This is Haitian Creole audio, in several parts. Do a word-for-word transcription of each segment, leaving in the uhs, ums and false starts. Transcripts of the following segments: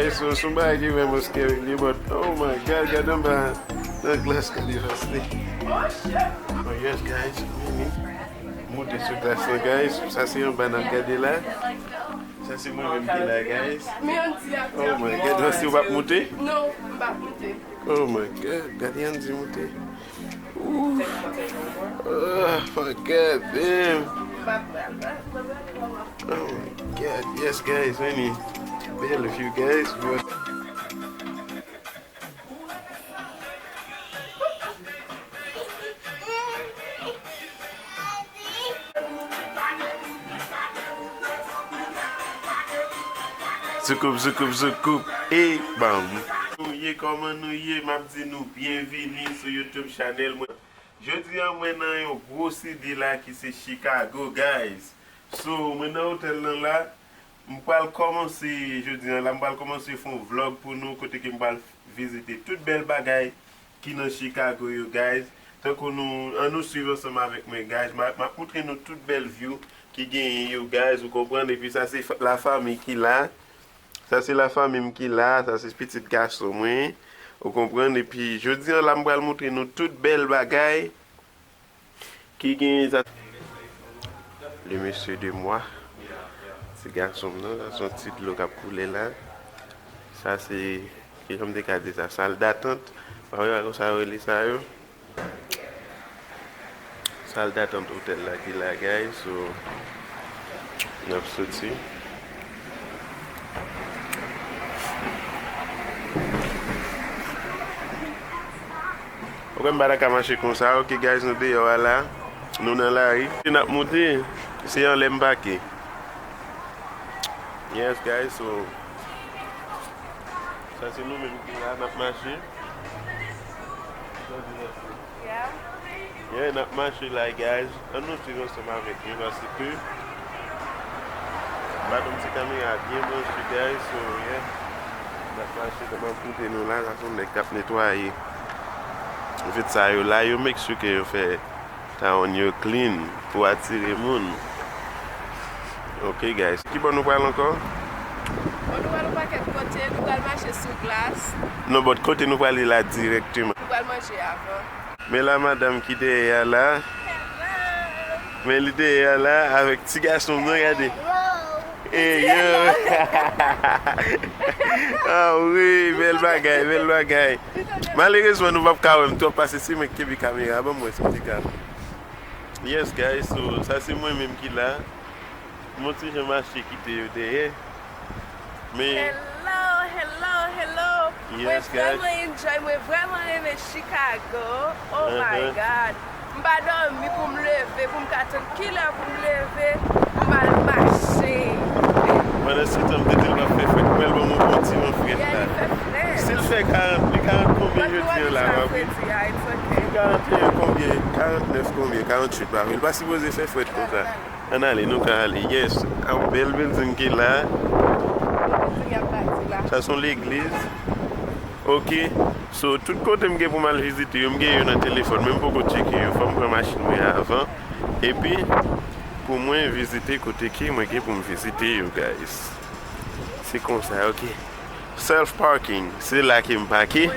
So, se yon bagay ki vrèman scary li, but oh my God, gade anba nan glas, gade vans li. Oh yes, guys, vini. Moute sou glas lan, guys. Sa se anba n ap gade la. Sa se mwen menm ki la, guys. Oh my God, vans li, ou p ap moute? Non, m p ap moute. Oh my God, gade Andy moute. Ooh. Oh my God, damn. Oh my God, yes, guys, vini. Bèl view, guys. Zoukoup, zoukoup, zoukoup, e bam. Nou ye, kòman nou ye? M ap di nou byenvini sou YouTube channel mwen. Jodi a, mwen nan yon gwo site la ki se Chicago, guys. So, mwen nan otèl lan la. M pral kòmanse jodi a la, m pral kòmanse fè yon vlog pou nou kote ke m pral vizite tout bèl bagay ki nan Chicago yo, guys. Tankou nou, ann nou swiv ansanm avèk mwen, guys. M a- m ap moutre nou tout bèl view ki genyen yo, guys, ou konprann? Epi sa se f- lafanmi ki la. Sa se lafanmi m ki la, sa se pitit gason mwen. Ou konprann? Epi jodi a la, m pral moutre nou tout bèl bagay ki genyen. Le monsieur de moi. Se gason m nan, sa se yon ti dlo k ap koule la. Sa se, kijan m te ka di sa, sal datant. Pa wè konsa yo rele sa yo. Sal datant otèl la ki la, guys, so n ap soti. Ok, m pa ta ka mache konsa. Ok, guys, nou deyò a la. Nou nan lari. N ap moute. Se anlè m pake. Yes, guys, so sa se nou menm ki la, n ap mache. Yeah. Yeah, n ap mache la, guys. Ann nou swiv ansanm avèk mwen, paske m pa t yon ti kamera byen branche, guys, so, yeah. N ap mache, m ap moute nou la, sa se yon nèg k ap netwaye. Vit sa yo la, yo make sure ke yo fè town yo clean pou atire moun. Ok, guys. Ki bò nou pral ankò? Bon, nou pral yon pakèt kote, nou pral mache sou glas. Non, but kote nou prale la dirèkteman? Nou pral manje avan. Men la madanm ki dèyè a la. Hello! Men li dèyè a la avèk ti gason m nan, gade. Hello! Hey, yo! Ah wi, bèl bagay, bèl bagay. Malerezman, nou p ap ka wè m twòp paske se mwen ki kenbe kamera. Ban m wè si m te ka. Yes, guys, so, sa se mwen menm ki la. M yon ti jan mache kite yo dèyè. Men hello, hello, hello. Mwen vrèman enjoy, mwen vrèman renmen Chicago. Oh my God. M pa dòmi pou m leve, pou m ka tann kilè pou m leve, m al mache. Pandan se tan, m te di l p ap fè frèt. Mwen, l ban m yon bon ti van frèt la. Yeah, li fè frèt. Si l fè karant, li karant konbyen jodi a la, w ap ri? Li karant e en konbyen? Karant nèf konbyen? Karant uit, m pa konn. Li pa sipoze fè frèt konsa. Ann ale, nou ka ale. Yes. A yon bèl building ki la. Sa se yon legliz. Ok. So, tout kote m gen pou m al vizite yo, m gen yo nan telefòn, men m poko tcheke yo. Fò m pran machin mwen avan. Epi, pou mwen vizite kote ke mwen gen pou m vizite yo, guys. Se konsa, ok. Self parking. Se la ke m pake.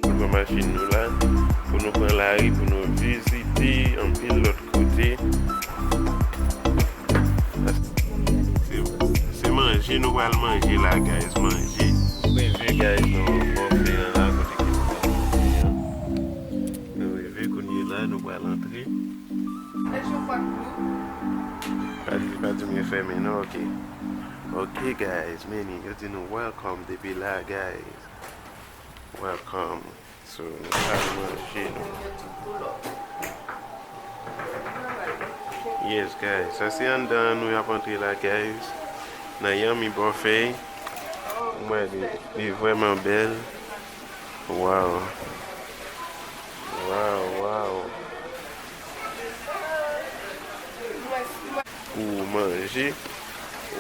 Nou pran machin nou la pou nou pran lari pou nou vizite anpil lòt kote. Se, se manje nou pral manje la, guys, manje. Manje, guys, nan bò fè an la, kote ke nou pral manje an. Nou rive kounye la, nou pral antre. Pa di, pa di m gen fèmen, non, ok. Ok, guys, men yo di nou welcome depi la, guys. Welcome. So, nou pral manje nou. Yes, guys. Sa se anndan an nou y ap antre la, guys. Nan Yummy Buffet. Mwen, li, li vrèman bèl. Waw. Waw, waw. Pou manje.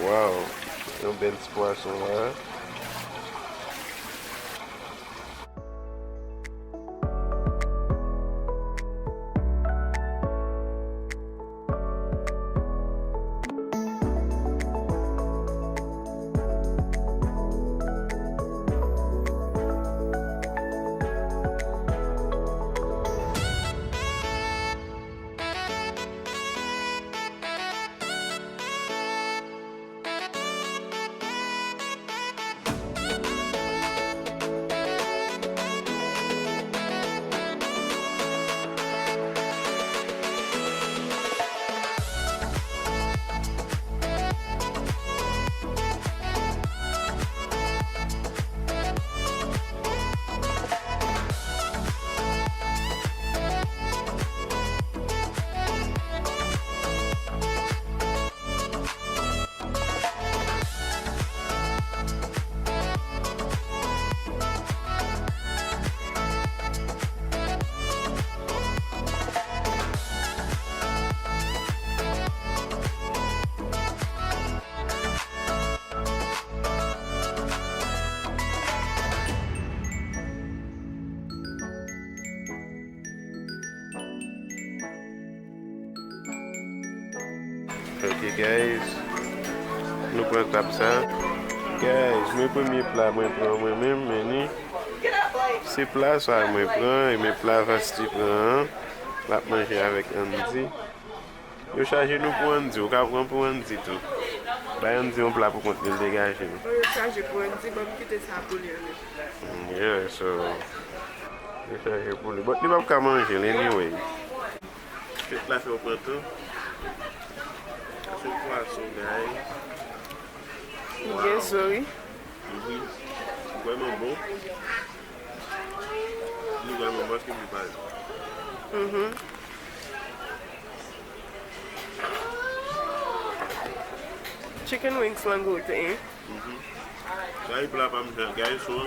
Waw. Yon bèl ti pwason la. Ok, guys. Nou pran krab sa. Guys, men premye pla mwen pran mwen menm, men ni. Se pla sa mwen pran, e men pla Vasti pran an. L ap manje avèk Andy. Yo chaje nou pou Andy, ou ka pran pou Andy tou. Bay Andy yon pla pou kont li, l degaje l. Bon, yo chaje pou Andy, ban m kite sa pou li ann. Mm, yeah, so, yo chaje pou li. But li p ap ka manje l, anyway. Fèt la fè w pran tan. Se pwason, guys. Li gen zo, wi. Mhm. Li vrèman bon. Li vrèman bon, èske m di pa l? Mhm. Chicken wings lan goute, hein? Mhm. Sa e pla pa m jan, guys, so.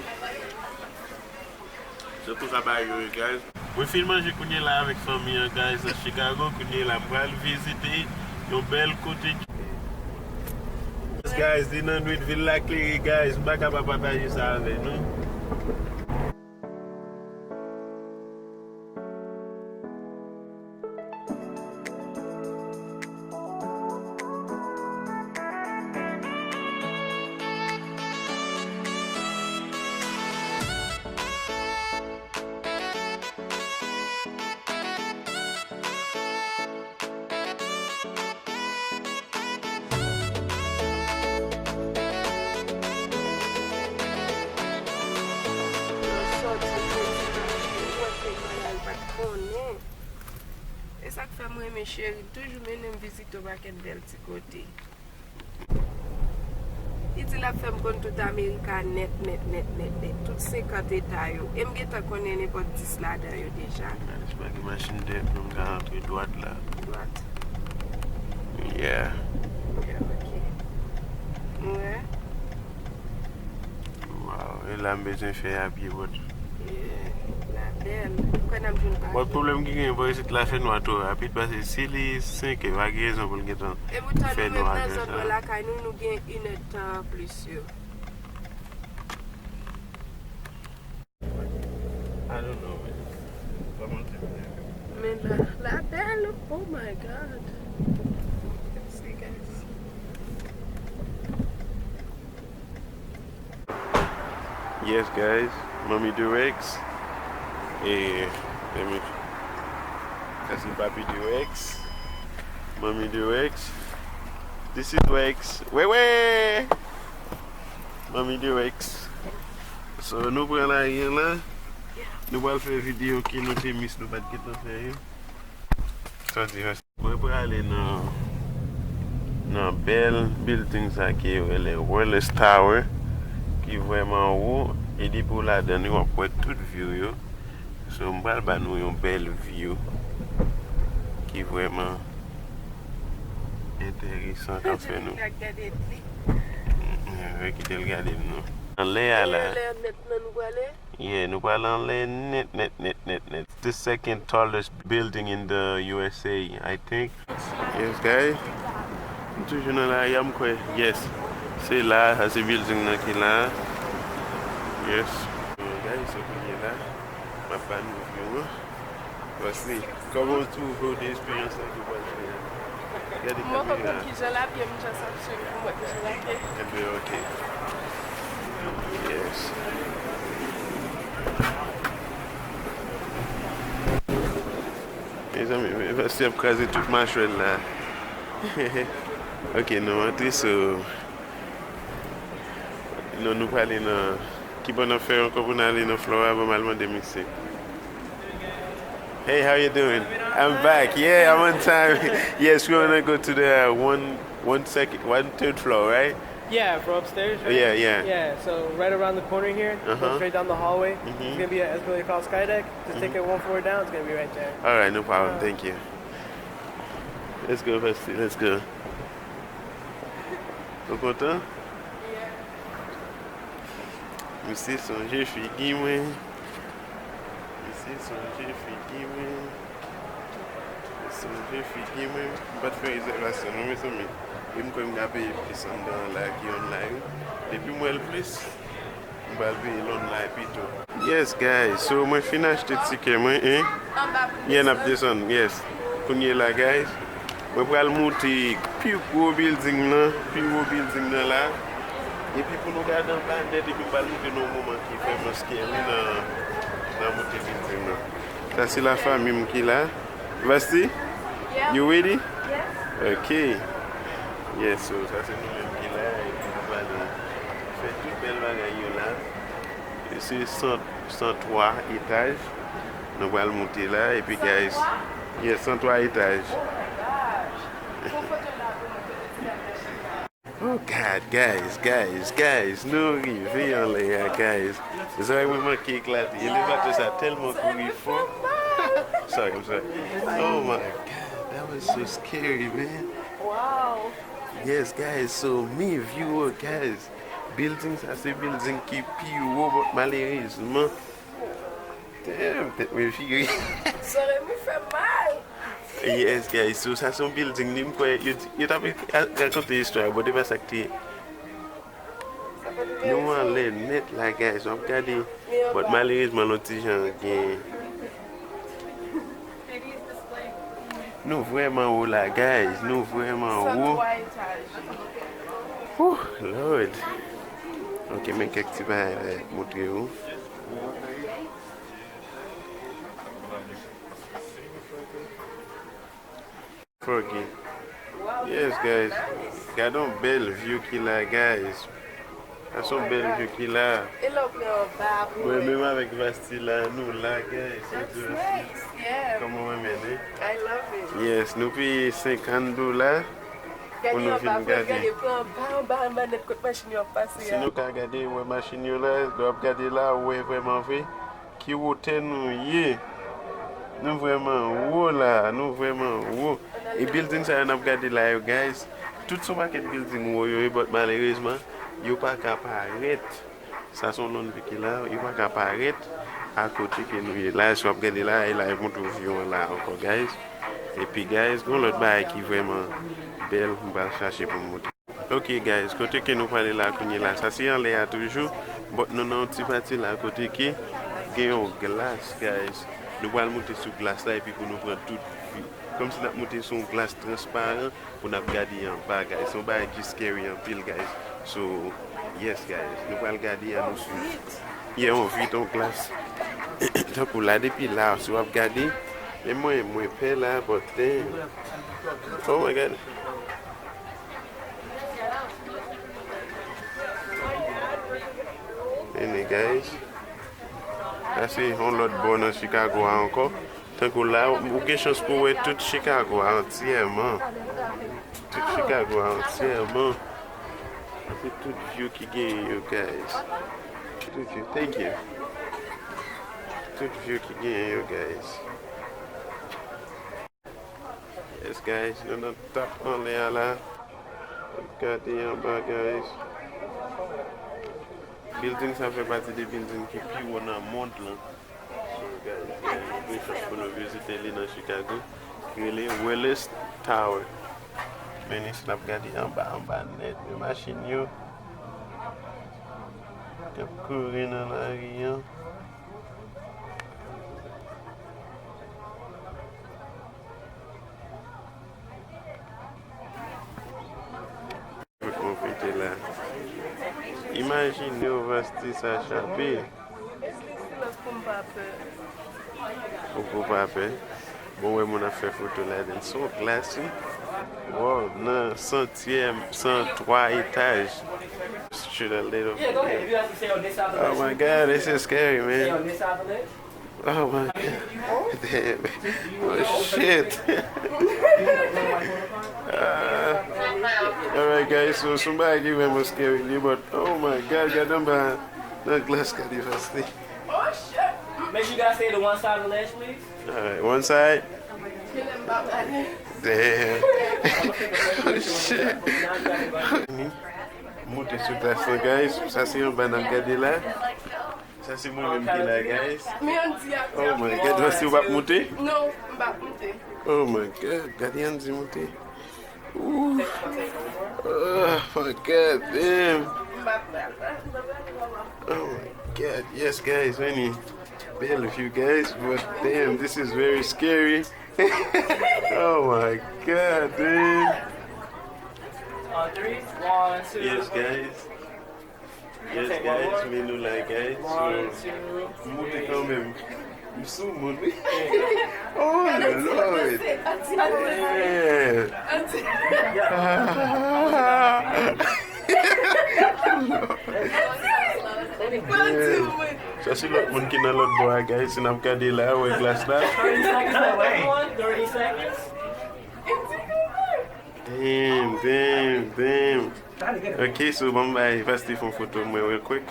Se konsa bagay yo ye, guys. Mwen fin manje kounye la avèk fanmi an, guys, nan Chicago. Kounye la, m pral vizite yon bèl kote. Yes, guys, li nan nwit, vil la klere, guys. M pa ka pa pataje sa avè nou. Sòti jodi maten, nou wè peyi a, l pa t konnen. E sa k fè m renmen Cheri toujou mennen m vizite yon pakèt bèl ti kote. Li di l ap fè m konn tout Amerika nèt, nèt, nèt, nèt, nèt. Tout senkant eta yo. E m gentan konnen nenpòt dis ladan yo deja. Gade, se pa gen machin dèyè m ka antre dwat la. Dwat. Yeah. Yeah, ok. Ou wè? Waw, e la m bezwen fè a pye, but. Yeah, la bèl. Ou kwè n ap jwenn pase? But pwoblèm ki genyen bò isit la, fè nwa twò rapid, paske si li senk è, pa gen rezon pou l gentan fè nwa konsa. E poutan nou menm nan zòn nou lakay nou, nou gen inèdtan anplis yo. I don't know, man. Pa manti vre. Men la, la bèl, oh my God. Let's see, guys. Yes, guys. Mommy Durex. E, let me, sa se Papi Durex. Mommy Durex. This is Rex. Wewe! Mommy Durex. So, nou pran lari an la. Nou pral fè videyo ke nou te miss, nou pa t gentan fè yo. Sa di, mwen prale nan, nan bèl building sa ki rele Willis Tower, ki vrèman wo, e depi w ladan li, w ap wè tout view yo. So, m pral ba nou yon bèl view ki vrèman enteresan, k ap fè nou. Kite l gade l, non. Anlè a la. Anlè a nèt, non, nou prale. Yeah, nou pral anlè nèt, nèt, nèt, nèt, nèt. The second tallest building in the U S A, I think. Yes, guys. M toujou nan lari a, m kwè. Yes. Se la, sa se building nan ki la. Yes. Guys, se kounye la. M ap ba nou view an. Wesley, kòman w twouve w de eksperyans sa ke w pral fè a? Gade kamera. Mwen konprann kijan l ap ye, m just ap swiv pou m wè kijan l ap ye. Enben, ok. Yes. Mezanmi, men Wesley ap kraze tout machwèl la. Ok, nou antre sou Non, nou prale nan. Kibò n ap fè ankò pou n ale nan flò a? Ban m al mande misye. Hey, how you doing? I'm back. Yeah, I'm on time. Yes, we wanna go to the one, one second, one third floor, right? Yeah, for upstairs, right? Yeah, yeah. Yeah, so right around the corner here, go Uh-huh. straight down the hallway. Mm-hmm. It's gonna be an escalator called Skydeck. Just take it one floor down, it's gonna be right there. All right, no problem. Uh, Thank you. Let's go, Wesley. Let's go. Ou kontan? Misye sonje figi mwen. Misye sonje figi mwen. Misye sonje figi mwen. M pa t fè rezèvasyon non, mezanmi. E m kwè m ka peye plis anndan an la ki online. Depi m wè l plis, m pral peye l online pito. Yes, guys. So, mwen fin achte tikè mwen, en. Yeah, n ap desann, yes. Kounye la, guys, mwen pral moute pi gwo building nan, pi wo building nan la. Epi pou nou gade anba nèt, epi m pral moute nou yon moman ki vrèman scary nan, nan moute building nan. Sa se lafanmi m ki la. Vasti, you ready? Ok. Yes, so sa se nou menm ki la, epi nou pral fè tout bèl bagay yo la. E se san, san twa etaj. Nou pral moute la, epi guys, yes, san twa etaj. Oh God, guys, guys, guys, nou rive anlè a, guys. Zòrèy mwen manke eklate. Elevatè sa tèlman kouri fò. Sorry, I'm sorry. Oh my God, that was so scary, man. Wow. Yes, guys, so mi view, guys. Building sa se building ki pi wo, but malerezman, damn, tèt mwen vire. Zòrèy mwen fè mal. Yes, guys, so sa se yon building li, m kwè yo, yo t ap rakonte istwa a, but e pa sa k te ye. Nou anlè nèt la, guys, w ap gade, but malerezman, l on ti jan gen. Nou vrèman wo la, guys. Nou vrèman wo. Whew, Lord. Ok, men kèk ti bagay la, moutre w. Froggy. Yes, guys. Gade yon bèl view ki la, guys. Sa se yon bèl view ki la. E lè w pran anba pou Mwen menm avèk Vasti la, nou la, guys. That's nice, yeah. Kòman w renmen li? I love it. Yes, nou peye senkant dola pou nou vin gade. Gade anba, pran anba, anba nèt kot machin yo ap pase a. Si nou ka gade, wè machin yo la, lè w ap gade la, ou wè vrèman vre ki wotè nou ye. Nou vrèman wo la, nou vrèman wo. E building sa yo n ap gade la yo, guys, tout se yon pakèt building wo yo ye, but malerezman, yo pa ka parèt. Sa se yon lòn ki la, yo pa ka parèt a kote ke nou ye la. Si w ap gade la, e la, yo montre w view an la ankò, guys. Epi, guys, gen yon lòt bagay ki vrèman bèl, m pral chache pou m montre. Ok, guys, kote ke nou prale la kounye la, sa se anlè a toujou, but nou nan yon ti pati la kote ke gen yon glas, guys. Nou pral moute sou glas la epi pou nou pran tout vi. Kòmsi n ap moute sou yon glas transparan pou n ap gade anba, guys. Se yon bagay ki scary anpil, guys. So, yes, guys, nou pral gade a nou sou. Yeah, yon vit, yon glas. Tankou la, depi la, si w ap gade, e mwen, mwen pè la, but damn. Oh my God. Anyway, guys. Sa se yon lòt bò nan Chicago a ankò. Tankou la, ou gen chans pou wè tout Chicago a antyèman. Tout Chicago a antyèman. Sa se tout view ki genyen yo, guys. Tout view, thank you. Tout view ki genyen yo, guys. Yes, guys, nou nan top anlè a la. Gade anba, guys. Building sa fè pati de building ki pi wo nan mond lan. So, guys, nou gen chans pou nou vizite li nan Chicago, ki rele Willis Tower. Men isit n ap gade anba, anba nèt, men machin yo k ap kouri nan lari an. Mwen konpete la. Imajine w, Vasti, sa chape. Ou pou pa pè. Bon, wè moun ap fè foto ladan. So classy. Wow, nan santyèm, san twa etaj. Shoot a little. Oh my God, this is scary, man. Oh my God. Damn. Oh shit. Ah. Alright, guys, so somebody give him a scary li, but oh my God, gade anba nan glas, gade Vasti. Make sure you guys stay to one side of the ledge, please. Alright, one side. Damn. Oh shit. Monte sou glas lan, guys. Sa se anba n ap gade la. Sa se mwen menm ki la, guys. Oh my God, Vasti, ou p ap monte? Non, m p ap monte. Oh my God, gade Andy monte. Ooh. Oh my God, damn. Oh my God, yes, guys, any Bellevue, guys, but damn, this is very scary. Oh my God, damn. Uh, three, one, two. Yes, guys. Yes, guys, men nou la, guys. So, m moute kanmenm. M sou moun, wi. Oh, Lord. Yeah. Yeah. Sa se lòt moun ki nan lòt bò a, guys. Si n ap gade la, wè glas la. Thirty seconds away. Thirty seconds. Damn, damn, damn. Ok, so ban m bay Vasti fè yon foto mwen real quick.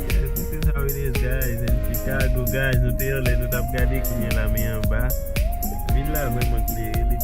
Yes, this is how it is, guys, in Chicago, guys. Nou te anlè, nou t ap gade, kounye a la, men anba. Vil la vrèman klere, li